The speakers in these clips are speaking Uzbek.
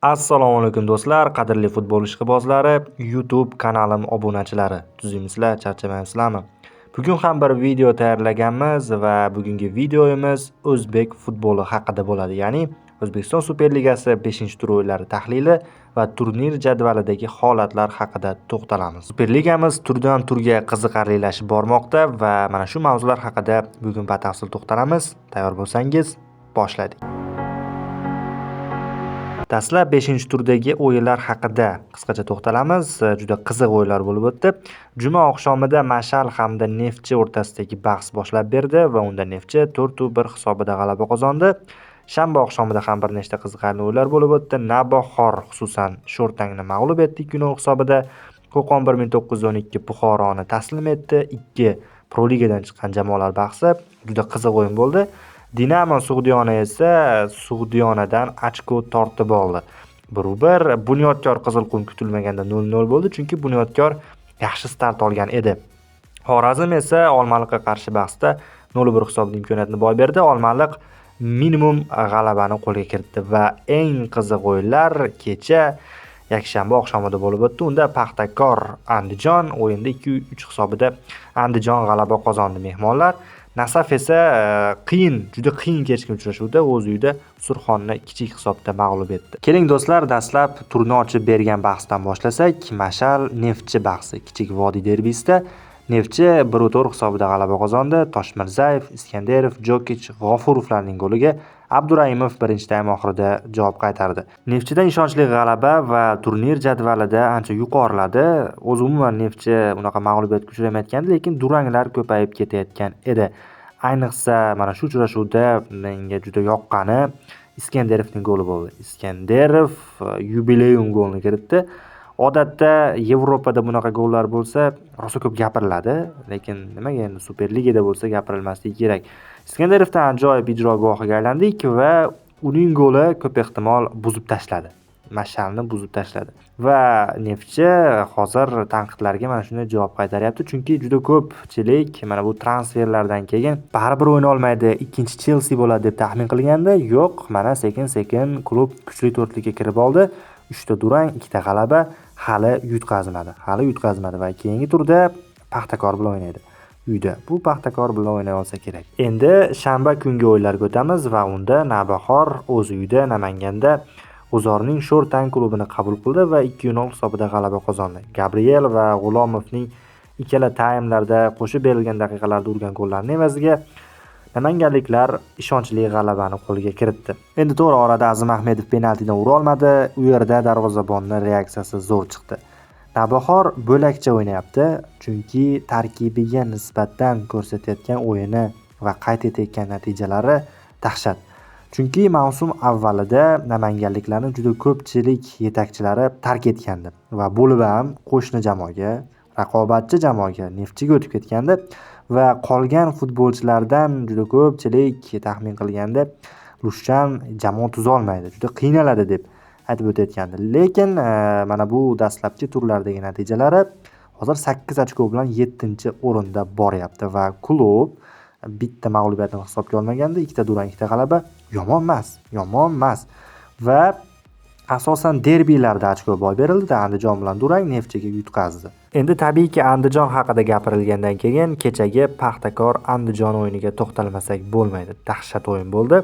Assalomu alaykum do'stlar, qadrli futbol ishqibozlari, YouTube kanalim obunachilari. Tuzukmisizlar, charchamayapsizlarmi? Bugun ham bir video tayyorlaganmiz va bugungi videomiz o'zbek futboli haqida bo'ladi. Ya'ni O'zbekiston Superligasi 5-tur o'yinlari tahlili va turnir jadvalidagi holatlar haqida to'xtalamiz. Superligamiz turdan turga qiziqarlilashib bormoqda va mana shu mavzular haqida bugun batafsil to'xtalamiz. Tayyor bo'lsangiz, boshladik. Dastlab 5-turdagi o'yinlar haqida qisqacha to'xtalamiz. Juda qiziq o'yinlar bo'lib o'tdi. Juma oqshomida Mashal hamda Neftchi o'rtasidagi bahs boshlab berdi va unda Neftchi 4-1 hisobida g'alaba qozondi. Shanba oqshomida ham bir nechta qiziqarli o'yinlar bo'lib o'tdi. Navbahor xususan Sho'rtangni mag'lub etdi 2-0 hisobida. Qo'qon 1912 Buxoroni taslim etdi. 2 Pro ligadan chiqqan jamoalar bahsi juda qiziq o'yin bo'ldi. Dinamo Sug'diyona esa Sug'diyonadan ochko tortib oldi. 1-1. Bunyodkor Qizilqum kutilmaganda 0-0 bo'ldi, chunki Bunyodkor yaxshi start olgan edi. Xorazm esa Olmaliqqa qarshi bahsda 0-1 hisobida imkoniyatni boy berdi. Olmaliq minimum g'alabani qo'lga kiritdi va eng qiziq o'yinlar kecha yakshanba oqshomida bo'lib o'tdi. Unda Paxtakor Andijon o'yinda 2-3 hisobida Andijon g'alaba qozondi mehmonlar. Nasaf esa qiyin, juda qiyin kechgan uchrashuvda o'z uyida Surxonni kichik hisobda mag'lub etdi. Keling do'stlar, dastlab turni ochib bergan bahsdan boshlasak, Mashal Neftchi bahsi. Kichik vodiy derbisida Neftchi 1-4 hisobida g'alaba qozondi. Toshmirzayev, Iskanderov, Jokich, G'ofurovlarning goliga Abduraimov birinchi taym oxirida javob qaytardi. Neftchidan ishonchli g'alaba va turnir jadvalida ancha yuqoriladi. O'zi umuman Neftchi unaqa mag'lubiyatga uchramayotgandi, lekin duranglar ko'payib ketayotgan edi. Ayniqsa mana shu uchrashuvda menga juda yoqqani Iskanderovning goli bo'ldi. Iskanderov yubileyum golini kiritdi. Odatda Yevropada bunaqa gollar bo'lsa, rosa ko'p gapiriladi, lekin nimaga endi Superligada bo'lsa gapirilmasligi kerak. Iskanderovdan ajoyib ijro guvohiga aylandik va uning goli ko'p ehtimol buzib tashladi. Mashalni buzib tashladi. Va Neftchi hozir tanqidlarga mana shunday javob qaytaryapti, chunki juda ko'pchilik mana bu transferlardan keyin baribir o'yna olmaydi, ikkinchi Chelsea bo'ladi deb taxmin qilganda, yo'q, mana sekin-sekin klub kuchli to'rtlikka kirib oldi. 3 ta durang, 2 ta g'alaba, hali yutqazmadi. Hali yutqazmadi va keyingi turda Paxtakor bilan o'ynaydi. Uyda. Bu Paxtakor bilan o'ynay olsa kerak. Endi shanba kungi o'yinlarga o'tamiz va unda Navbahor o'z uyida Namanganda G'uzorning Sho'rtang klubini qabul qildi va 2-0 hisobida g'alaba qozondi. Gabriel va G'ulomovning ikkala taymlarda qo'shib berilgan daqiqalarda urgan gollarini evaziga namanganliklar ishonchli g'alabani qo'lga kiritdi. Endi to'g'ri, orada Azim Ahmedov penaltidan ura olmadi. U yerda darvozabonning reaksiyasi zo'r chiqdi. Navbahor bo'lakcha o'ynayapti, chunki tarkibiga nisbatan ko'rsatayotgan o'yini va qayd etayotgan natijalari dahshat. Chunki mavsum avvalida namanganliklarni juda ko'pchilik yetakchilari tark etgandi va bo'lib ham qo'shni jamoaga, raqobatchi jamoaga Neftchiga o'tib ketgandi va qolgan futbolchilardan juda ko'pchilik taxmin qilganda Lushchan jamoa tuzolmaydi, juda qiynaladi deb aytib o'tayotgandi. Lekin mana bu dastlabki turlardagi natijalari hozir 8 ochko bilan 7-o'rinda boryapti va klub bitta mag'lubiyatni hisobga olmaganda 2 ta durang, 2 ta g'alaba yomon emas, yomon emas. Va asosan derbilarda ochko boy berildi. Andijon bilan durang, Neftchiga yutqazdi. Endi tabiiyki Andijon haqida gapirilgandan keyin kechagi Paxtakor Andijon o'yiniga to'xtalmasak bo'lmaydi. Dahshat o'yin bo'ldi.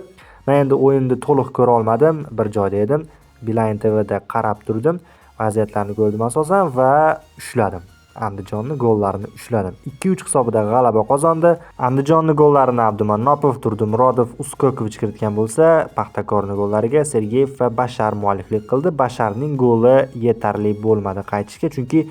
Men endi o'yinni to'liq ko'ra olmadim, bir joyda edim. Beeline TVda qarab turdim, vaziyatlarni ko'rdim asosan va ushladim. Andijonni gollarini ushladim. 2-3 hisobida g'alaba qozondi. Andijonni gollarini Abdumannopov, Turdimurodov, Uskokovich kiritgan bo'lsa, Paxtakorning gollariga Sergeyev va Bashar mualliflik qildi. Basharning goli yetarli bo'lmadi qaytishga, chunki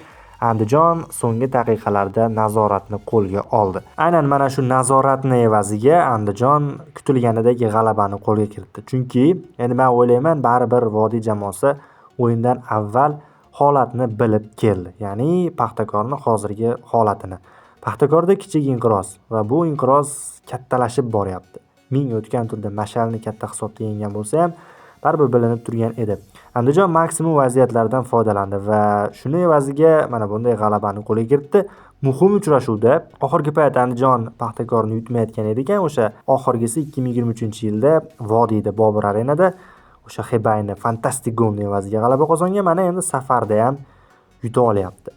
Andijon so'nggi daqiqalarda nazoratni qo'lga oldi. Aynan mana shu nazoratni evaziga Andijon kutilganidagi g'alabani qo'lga kiritdi. Chunki endi men o'ylayman, baribir vodiy jamoasi o'yindan avval holatni bilib keldi. Ya'ni Paxtakorning hozirgi holatini. Paxtakorda kichik inqiroz va bu inqiroz kattalashib boryapti. Ming o'tgan turda Mashalni katta hisobda yengan bo'lsa ham baribir bilinib turgan edi. Andijon maksimum vaziyatlardan foydalandi va shuni evaziga mana bunday g'alabani qo'lga kiritdi. Muhim uchrashuvda oxirgi payt Andijon Paxtakorni yutmayotgan edi ekan, o'sha oxirgisi 2023-yilda Vodiyda Bobur arenada O'sha Hebayni fantastik golni evaziga g'alaba qozongan. Mana endi safarda ham yuta olyapti.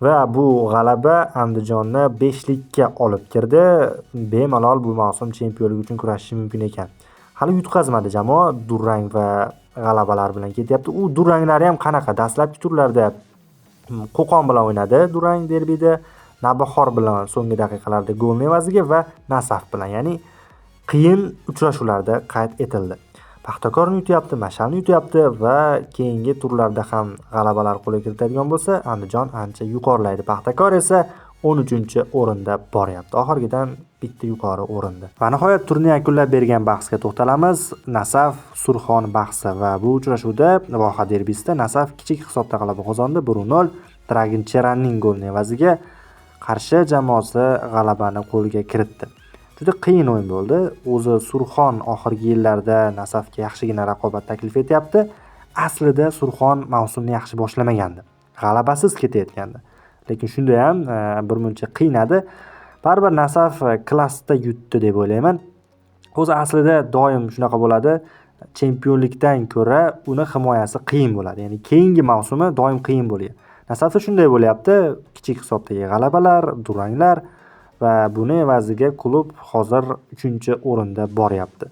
Va bu g'alaba Andijonni 5likka olib kirdi. Bemalol bu mavsum chempionlik uchun kurashishi mumkin ekan. Hali yutqazmadi jamoa, durang va g'alabalar bilan ketyapti. U duranglari ham qanaqa? Dastlabki turlarda Qo'qon bilan o'ynadi durang derbida, Navbahor bilan so'nggi daqiqalarda golni evaziga va Nasaf bilan, ya'ni qiyin uchrashuvlarda qayd etildi. Paxtakorni yutyapti, Mashalni yutyapti va keyingi turlarda ham g'alabalar qo'lga kiritadigan bo'lsa, Andijon ancha yuqorilaydi. Paxtakor esa 13-o'rinda boryapti. Oxirgidan bitta yuqori o'rinda. Va nihoyat turni yakunlab bergan bahsga to'xtalamiz. Nasaf Surxon bahsi va bu uchrashuvda Voha derbisida Nasaf kichik hisobda g'alaba qozondi 1-0. Dragan Cheranning golini evaziga qarshi jamoasi g'alabani qo'lga kiritdi. Juda qiyin o'yin bo'ldi. O'zi Surxon oxirgi yillarda Nasafga yaxshigina raqobat taklif etyapti. Aslida Surxon mavsumni yaxshi boshlamagandi. G'alabasiz ketayotgandi. Lekin shunda ham birmuncha qiynadi. Baribir Nasaf klassda yutdi deb o'ylayman. O'zi aslida doim shunaqa bo'ladi. Chempionlikdan ko'ra uni himoyasi qiyin bo'ladi. Ya'ni keyingi mavsumi doim qiyin bo'ladi. Nasafda shunday bo'lyapti. Kichik hisobdagi g'alabalar, duranglar va buni evaziga klub hozir 3-o'rinda boryapti.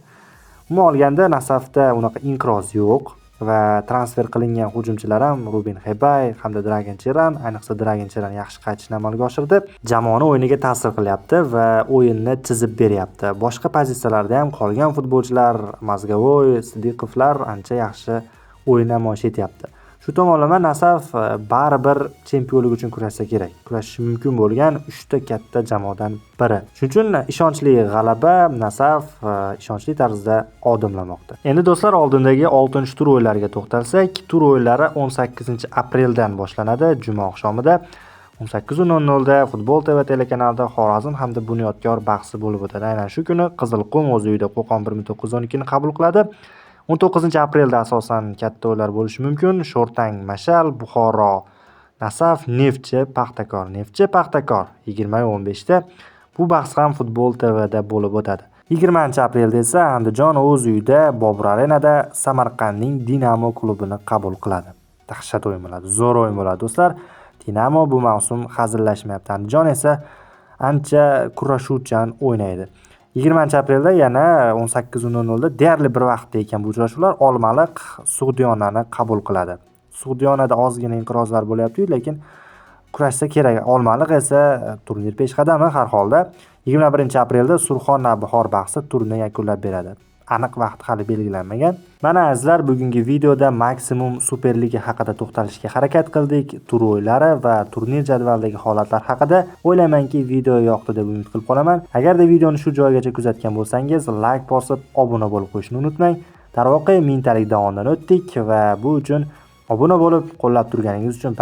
Umuman olganda Nasafda unaqa inqiroz yo'q va transfer qilingan hujumchilar ham Rubin Hebay hamda Dragan Cheran, ayniqsa Dragan Cheran yaxshi qaytishni amalga oshirdi. Jamoani o'yiniga ta'sir qilyapti va o'yinni chizib beryapti. Boshqa pozitsiyalarda ham qolgan futbolchilar Mazgavoy, Sidiqovlar ancha yaxshi o'yin namoyish etyapti. Shu tomonlama Nasaf baribir chempionlik uchun kurashsa kerak. Kurashishi mumkin bo'lgan 3 ta katta jamoadan biri. Shuning uchun ishonchli g'alaba, Nasaf ishonchli tarzda odimlamoqda. Endi do'stlar, oldindagi 6-tur o'yinlariga to'xtalsak, tur o'yinlari 18-apreldan boshlanadi, juma oqshomida 18:00 da Futbol TV telekanalida Xorazm hamda Bunyodkor bahsi bo'lib o'tadi. Aynan shu kuni Qizilqum o'z uyida Qo'qon 1912 ni qabul qiladi. 19-aprelda asosan katta o'yinlar bo'lishi mumkin. Sho'rtang Mashal, Buxoro Nasaf, Neftchi Paxtakor. Neftchi Paxtakor 20:15 da bu bahs ham Futbol TVda bo'lib o'tadi. 20-aprelda esa Andijon o'z uyida Bobur Arenada Samarqandning Dinamo klubini qabul qiladi. Dahshat o'yin bo'ladi, zo'r o'yin bo'ladi do'stlar. Dinamo bu mavsum hazillashmayapti. Andijon esa ancha kurashuvchan o'ynaydi. 20-aprelda yana 18:00 da deyarli bir vaqtda ekan bu uchrashuvlar. Olmaliq Sug'diyonani qabul qiladi. Sug'diyonada ozgina inqirozlar bo'lyapti, lekin kurashsa kerak. Olmaliq esa turnir peshqadami har holda. 21-aprelda Surxon Navbahor bahsi turni yakunlab beradi. Aniq vaqt hali belgilanmagan. Mana azizlar, bugungi videoda Maksimum Superliga haqida to'xtalishga harakat qildik. Tur o'yinlari va turnir jadvalidagi holatlar haqida. O'ylaymanki, video yoqdi deb umid qilib qolaman. Agarda videoni shu joygacha kuzatgan bo'lsangiz, like bosib, obuna bo'lib qo'yishni unutmang. Darvoqe, mingtalik dovondan o'tdik va bu uchun obuna bo'lib qo'llab turganingiz uchun